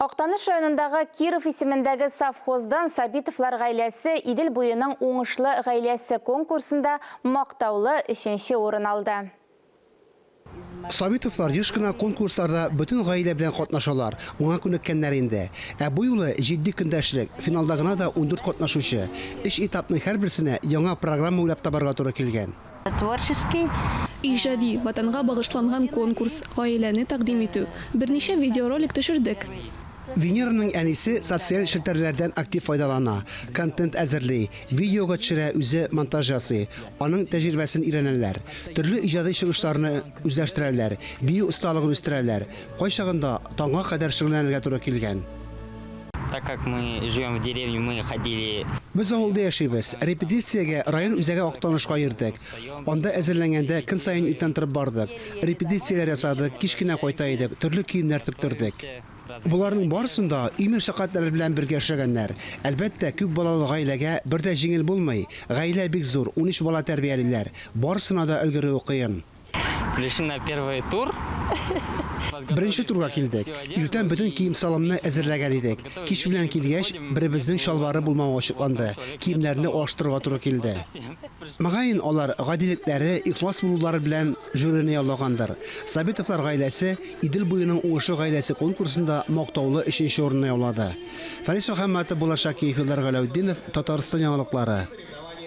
Актаныш районындагы Киров исемендәге совхоздан Сабитовлар гаиләсе Идел буеның уңышлы гаиләсе конкурсында мактаулы өченче урын алды. Сабитовлар еш кына конкурсларда бөтен гаилә белән катнашалар, моңа күнеккәннәр инде. Ә бу юлы җитди көндәшлек, финалда гына да 14 катнашучы. Өч этапның һәрберсенә яңа программа уйлап табарга туры килгән. Творческий. Иҗади, Ватанга багышланган конкурс, гаиләне тәкъдим итү. Берничә видеоролик төшердек. Венераның әнисе социаль челтәрләрдән актив файдалана, контент әзерли, видеога төшерә, үзе монтаж ясый. Аның тәҗрибәсен өйрәнәләр. Төрле иҗади чыгышларны үзләштерәләр, бию осталыгын үстерәләр. Кайчагында таңга кадәр шөгыльләнергә туры килгән. Так как мы живем в деревне, мы ходили. Без авылда яшибез. Репетициягә район үзәге Актанышка йөрдек. Анда әзерләнгәндә көн саен иртән торып бардык. Репетицияләр ясадык, кич кенә кайта идек, төрле киемнәр тектердек. Боларның барысын да өй мәшәкатьләре белән бергә эшләгәннәр. Әлбәттә, күп балалы гаиләгә бер дә җиңел булмый. Гаилә бик зур, 13 бала тәрбиялиләр. Барысына да өлгерүе кыен. Пришли на первый тур. Беренче турга килдек. Иртән бөтен кием-салымны әзерләгән идек. Кич белән килгәч, беребезнең чалбары булмавы ачыкланды. Киемнәрне алыштырырга туры килде. Мөгаен, алар гадилекләре, ихлас булулары белән жюрины яулагандыр. Сабитовлар гаиләсе Идел буеның уңышлы гаиләсе конкурсында мактаулы өченче урынны яулады. Фәнис Мөхәммәтов, Булат Шакиев, Илдар Галәүтдинов, Татарстан яңалыклары.